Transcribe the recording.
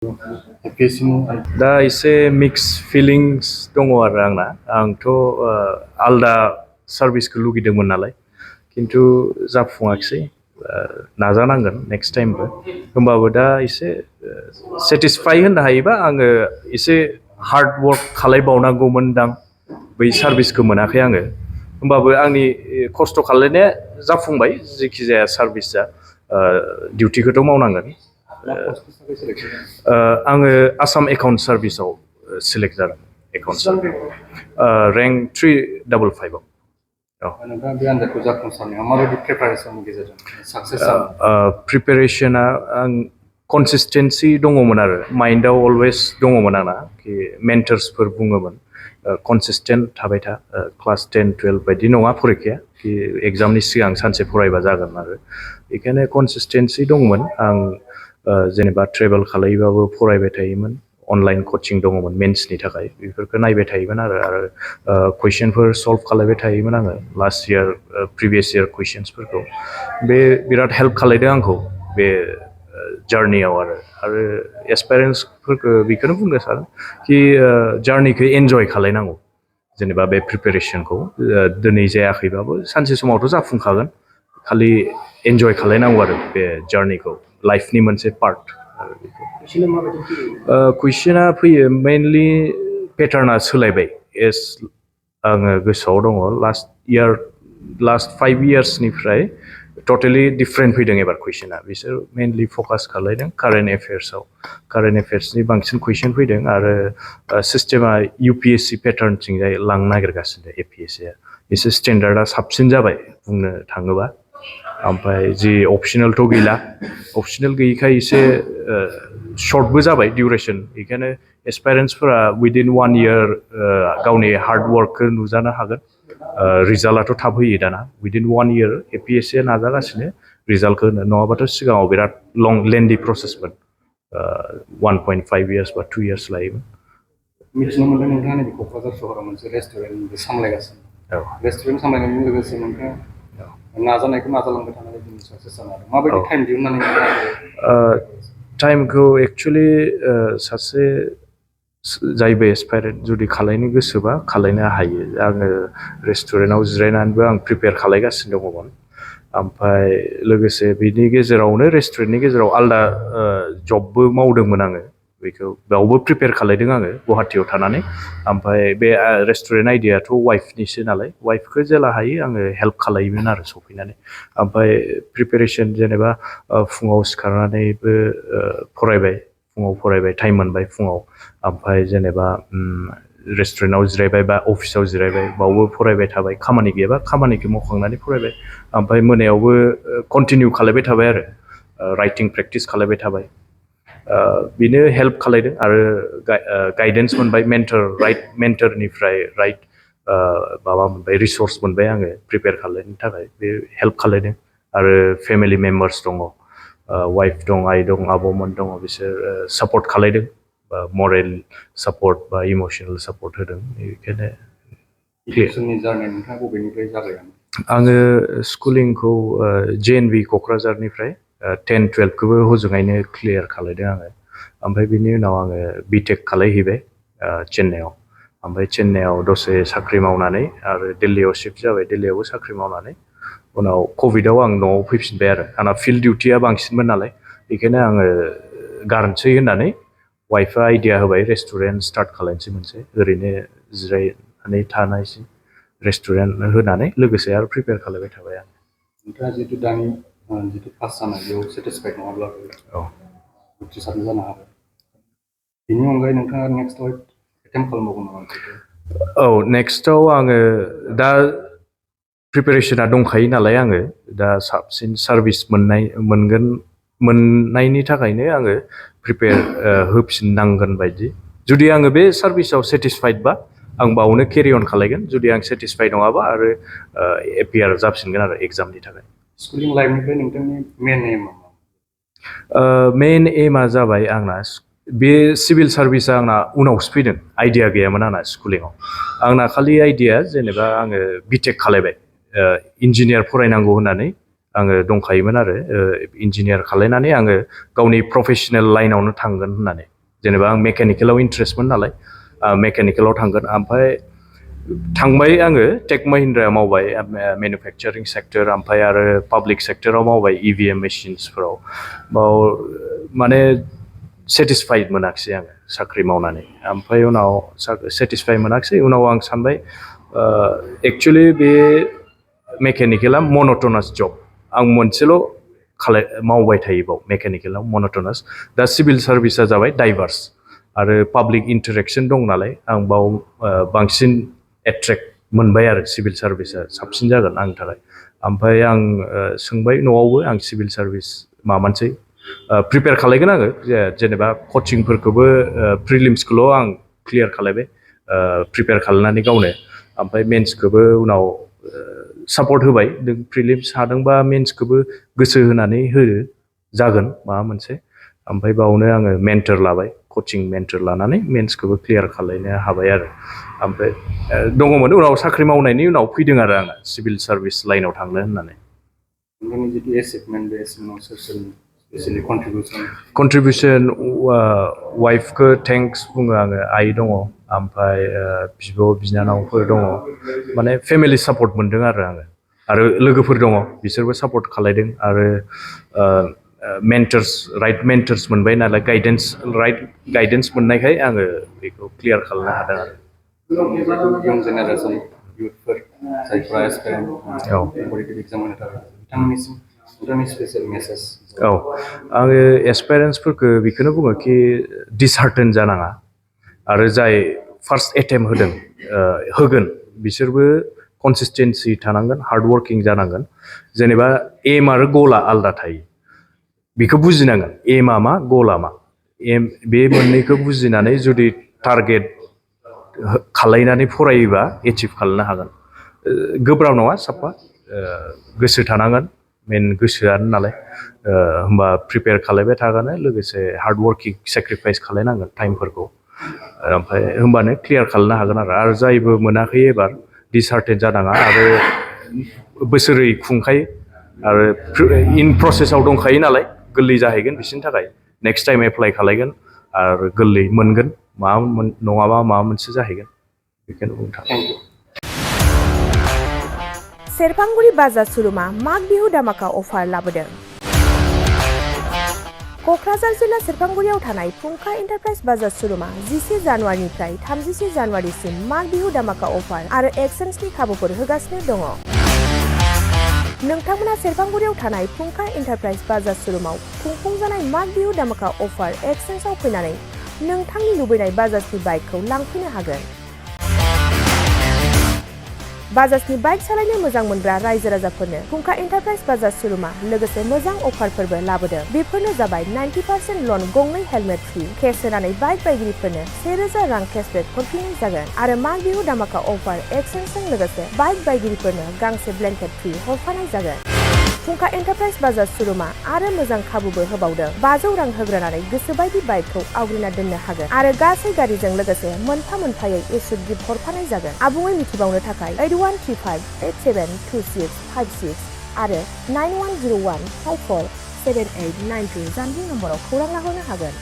दा एसे mix feelings दङ आरो आंथ' आलदा सार्भिसखौ लुगैदोंमोन नालाय खिन्थु जाफुङाखिसै नाजानांगोन नेक्स्ट टाइमबो होमबाबो दा एसे सेटिसफाइ होननो हायोबा आङो एसे हार्ड वर्क खालायबावनांगौमोनदां बै सार्भिसखौ मोनाखै आङो होमबाबो आंनि खस्थ' खालायनाया जाफुंबाय जेखि जाया सार्भिसआ डिउटिखौथ' मावनांगोन आङो आसाम एकाउन्ट सार्भिसाव सिलेक्ट जादों एकाउन्ट रेंक 355 प्रिपेरेसना आं कनसिस्टेन्सि दङमोन आरो माइन्डआव अलवेज दङमोन आंना कि मेन्टर्सफोर बुङोमोन कनसिस्टेन्ट थाबाय था क्लास 10, 12 बायदि नङा फरिखाया कि एग्जामनि सिगां सानसे फरायबा जागोन आरो बेखायनो कनसिस्टेन्सि दंमोन आं जेनेबा ट्रेभेल खालायबाबो फरायबाय थायोमोन अनलाइन कचिं दङमोन मेन्सनि थाखाय बेफोरखौ नायबाय थायोमोन आरो कुइसनफोर सल्भ खालायबाय थायोमोन आङो लास्ट इयार प्रिभियास इयार कुइसन्सफोरखौ बे बिराद हेल्प खालायदों आंखौ बे जार्नियाव आरो एक्सपिरियेन्सफोरखौ बेखौनो बुंनो सानो कि जार्निखौ एन्जय खालायनांगौ जेनेबा बे प्रिपेरेसनखौ दिनै जायाखैबाबो सानसे समावथ' जाफुंखागोन खालि एन्जय खालायनांगौ आरो बे जार्निखौ लाइफनि मोनसे पार्ट कुइसना फैयो मेइनलि पेटार्ना सोलायबाय एस आङो गोसोआव दङ लास्ट 5 इयार्सनिफ्राय टटेलि डिफरेन्ट फैदों एबार कुइसना बिसोर मेइनलि फकास खालायदों कारेन्ट एफेयार्सनि बांसिन कुइसन फैदों आरो सिस्टेमा UPSC पेटार्नथिंजाय लांनो नागिरगासिनो APSCआ एसे स्टेन्डार्डआ साबसिन जाबाय बुंनो थाङोबा ओमफ्राय जि अपसनेलथ' गैला अपसनेल गैयैखाय एसे शर्टबो जाबाय डिउरेसन बेखायनो एसपायरेन्ट्सफोरा उइदिन 1 इयार गावनि हार्ड वर्कखौ नुजानो हागोन रिजाल्टआथ' थाब होयो दाना उइदिन 1 इयार APSCआ नाजागासिनो रिजाल्टखौ होनो नङाबाथ' सिगाङाव बिराद लेन्दी प्रसेसमोन 1.5 इयार्स बा 2 इयार्स लायोमोन मिथिनो मोनदों नोंथाङा नैबे क'क्राझार सहराव मोनसे रेस्टुरेन्ट सामलायगासिनो रेस्टुरेन्ट सामलायनायजों लोगोसे नोंथाङा नाजानायखौ नाजालांबाय थानानै दिनै साक्सेस जानो हादों माबायदि टाइम दिहुननानै टाइमखौ एक्चुअलि सासे जायबो एसपायरेन्ट जुदि खालायनो गोसोबा खालायनो हायो आङो रेस्टुरेन्टाव जिरायनानैबो आं प्रिपेयार खालायगासिनो दङमोन ओमफ्राय लोगोसे बिनि गेजेरावनो रेस्टुरेन्टनि गेजेराव आलदा जबबो मावदोंमोन आङो बेखौ बेयावबो प्रिपेयार खालायदों आङो गुवाहाटियाव थानानै ओमफ्राय बे रेस्टुरेन्ट आइडियाथ' वाइफनिसो नालाय वाइफखौ जेला हायो आङो हेल्प खालायोमोन आरो सफैनानै ओमफ्राय प्रिपेरेसन जेनेबा फुङाव सिखारनानैबो फरायबाय टाइम मोनबाय फुङाव ओमफ्राय जेनेबा रेस्टुरेन्टाव जिरायबाय बा अफिसाव जिरायबाय बावबो फरायबाय थाबाय खामानि गैयाबा खामानिखौ मावखांनानै फरायबाय ओमफ्राय मोनायावबो कन्टिनिउ खालायबाय थाबाय आरो राइटिं प्रेक्टिस खालायबाय थाबाय बेनो हेल्प खालायदों आरो गाइडेन्स मोनबाय मेन्टरनिफ्राय माबा मोनबाय रिसर्स मोनबाय आङो प्रिपेयार खालायनो थाखाय बे हेल्प खालायदों आरो फेमिलि मेम्बार्स दङ वाइफ दं आइ दं आब'मोन दङ बिसोर सापर्ट खालायदों बा मरेल सापर्ट बा इमसनेल सापर्ट होदों बेखायनो आङो स्कुलिंखौ JNV क'क्राझारनिफ्राय 10-12खौबो हजोंहायनो क्लियार खालायदों आङो ओमफ्राय बिनि उनाव आङो बिटेक खालायहैबाय चेन्नाइआव ओमफ्राय चेन्नाइआव दसे साख्रि मावनानै आरो दिल्लीयाव शिफ्ट जाबाय दिल्लीयावबो साख्रि मावनानै उनाव कभिडआव आं न'आव फैफिनबाय आरो आंना फिल्ड डिउटिया बांसिनमोन नालाय बेखायनो आङो गारनोसै होननानै वाइफआ आइडिया होबाय रेस्टुरेन्ट स्टार्ट खालायनोसै मोनसे ओरैनो जिरायनानै थानायसै रेस्टुरेन्ट होनानै लोगोसे आरो प्रिपेयार खालायबाय थाबाय आं नोंथाङा जितु दानि जितु पास जानाय बेयाव सेटिसफाइड नङाब्लाबो उथ्रिसारनो जानो हागोन बेनि अनगायै नोंथाङा नेक्स्टआव एटेम्प्ट खालामबावगोन नामा नेक्स्टआव आङो दा प्रिपेरेसना दंखायो नालाय आङो दा साबसिन सार्भिस मोननायनि थाखायनो आङो प्रिपेयार होफिननांगोन बायदि जुदि आङो बे सार्भिसाव सेटिसफाइडबा आं बावनो केरि अन खालायगोन जुदि आं सेटिसफाइड नङाबा आरो एपियार जाफिनगोन आरो एग्जामनि थाखाय स्कुलिं लाइफनिफ्राय नोंथांनि मेइन एमआ जाबाय आंना बे सिभिल सार्भिसा आंना उनावसो फैदों आइडिया गैयामोन आंना स्कुलिंआव आंना खालि आइडिया जेनेबा आङो बिटेक खालायबाय इन्जिनियार फरायनांगौ होननानै आङो दंखायोमोन आरो इन्जिनियार खालायनानै आङो गावनि प्रफेसनेल लाइनावनो थांगोन होननानै जेनेबा आं मेकानिकेलाव इन्ट्रेस्टमोन नालाय मेकानिकेलाव थांगोन ओमफ्राय थांबाय आङो टेक महिन्द्रायाव मावबाय मेनुफेक्चारिं सेक्टर ओमफ्राय आरो पाब्लिक सेक्टराव मावबाय EVM मेसिन्सफोराव बाव माने सेटिसफाइड मोनाखिसै आङो साख्रि मावनानै ओमफ्राय उनाव सेटिसफाइ मोनाखिसै उनाव आं सानबाय एक्चुअलि बे मेकानिकेला मन'टनास जब आं मोनसेल' मावबाय थायो बाव मेकानिकेलाव मन'टनास दा सिभिल सार्भिसा जाबाय डाइभार्स आरो पाब्लिक इन्टारेक्सन दं नालाय आं बाव बांसिन एट्रेक्ट मोनबाय आरो सिभिल सार्भिसा साबसिन जागोन आंनि थाखाय ओमफ्राय आं सोंबाय न'आवबो आं सिभिल सार्भिस माबानोसै प्रिपेयार खालायगोन आङो जेनेबा कचिंफोरखौबो प्रिलिम्सखौल' आं क्लियार खालायबाय प्रिपेयार खालायनानै गावनो ओमफ्राय मेन्सखौबो उनाव सापर्ट होबाय नों प्रिलिम्स हादोंबा मेन्सखौबो गोसो होनानै हो जागोन माबा मोनसे ओमफ्राय बावनो आङो मेन्टर लाबाय कचिं मेन्टर लानानै मेन्सखौबो क्लियार खालायनो हाबाय आरो ओमफ्राय दङमोन उनाव साख्रि मावनायनि उनाव फैदों आरो आङो सिभिल सार्भिस लाइनाव थांनो होननानै कन्ट्रिबिउसन वाइफखौ थेंक्स बुङो आङो आइ दङ ओमफ्राय बिब' बिनानावफोर दङ माने फेमिलि सापर्ट मोनदों आरो लोगोफोर दङ बिसोरबो सापर्ट खालायदों आरो राइट मेन्टर्स मोनबाय नालाय राइट गाइडेन्स मोननायखाय आङो बेखौ क्लियार खालामनो हादों आरो इयुन जेनेरेसन इयुथफोर जायफ्रा एसपायरेन्ट कम्पिटिटिभ एग्जाम होनो थाखाय बिथांमोननिसिम नोंथांनि स्पेसियेल मेसेज आङो एसपायरेन्ट्सफोरखौ बेखौनो बुङो कि डिसहार्टेन जानाङा आरो जाय फार्स्ट एटेम्प होगोन बिसोरबो कनसिस्टेन्सि थानांगोन हार्डवर्किं जानांगोन जेनेबा एम आरो गला आलादा थायो बेखौ बुजिनांगोन एमआ मा गला मा बे मोननैखौ बुजिनानै जुदि टारगेट खालायनानै फरायोबा एचिभ खालामनो हागोन गोब्राब नङा साफा गोसो थानांगोन मेन गोसोआनो नालाय होमबा प्रिपेयार खालायबाय थागानो लोगोसे हार्डवर्किं सेक्रिफाइस खालायनांगोन टाइमफोरखौ ओमफ्राय होमबानो क्लियार खालामनो हागोन आरो जायबो मोनाखै एबार डिसहार्टेन जानाङा आरो बोसोरै खुंखायो आरो इन प्रसेसआव दंखायो नालाय गोरलै जाहैगोन बिसोरनि थाखाय नेक्स्ट टाइम एप्लाइ खालायगोन आरो गोरलै मोनगोन नङाबा माबा मोनसे जाहैगोन बेखौनो बुंनो थाङो सेरफांगुरि बाजार सुरुमा माग बिहु दामाका अफार लाबोदों क'क्राझार जिल्ला सेरफांगुरियाव थानाय फुंखा एन्टारप्राइज बाजार सुरुमा 11 जानुवारिनिफ्राय 31 जानुवारिसिम माग बिहु दामाका अफार आरो एक्सचेन्जनि खाबुफोर होगासिनो दङ नोंथांमोना सेरफांगुरियाव थानाय फुंखा एन्टारप्राइज बाजार सुरुमाव खुंफुंजानाय माग बिहु दामाका अफार एक्सचेन्जआव फैनानै नोंथांनि लुबैनाय बाजाजनि बाइकखौ लांफैनो हागोन बाजाजनि बाइक सालायनो मोजां मोनग्रा रायजो राजाफोरनो फुंखा एन्टारप्राइज बाजार सुरुमा लोगोसे मोजां अफारफोरबो लाबोदों बेफोरनो जाबाय 90% लन गंनै हेलमेट फ्रि केस होनानै बाइक बायगिरिफोरनो 1000 रां केसबेक हरफिननाय जागोन आरो माग बिहु दामाका अफार एक्सचेन्जजों लोगोसे बाइक बायगिरिफोरनो गांसे ब्लेंकेट फ्रि हरफानाय जागोन फुंखा एन्टारप्राइज बाजार सुरुमा आरो मोजां खाबुबो होबावदों 500 रां होग्रोनानै गोसोबायदि बाइकखौ आवग्रिना दोननो हागोन आरो गासै गारिजों लोगोसे मोनफा मोनफायै एसुड गिफ्ट हरफानाय जागोन आबुङै मिथिबावनो थाखाय 8135872656 आरो 9101547892 जानबुं नम्बराव खौरां लाहरनो हागोन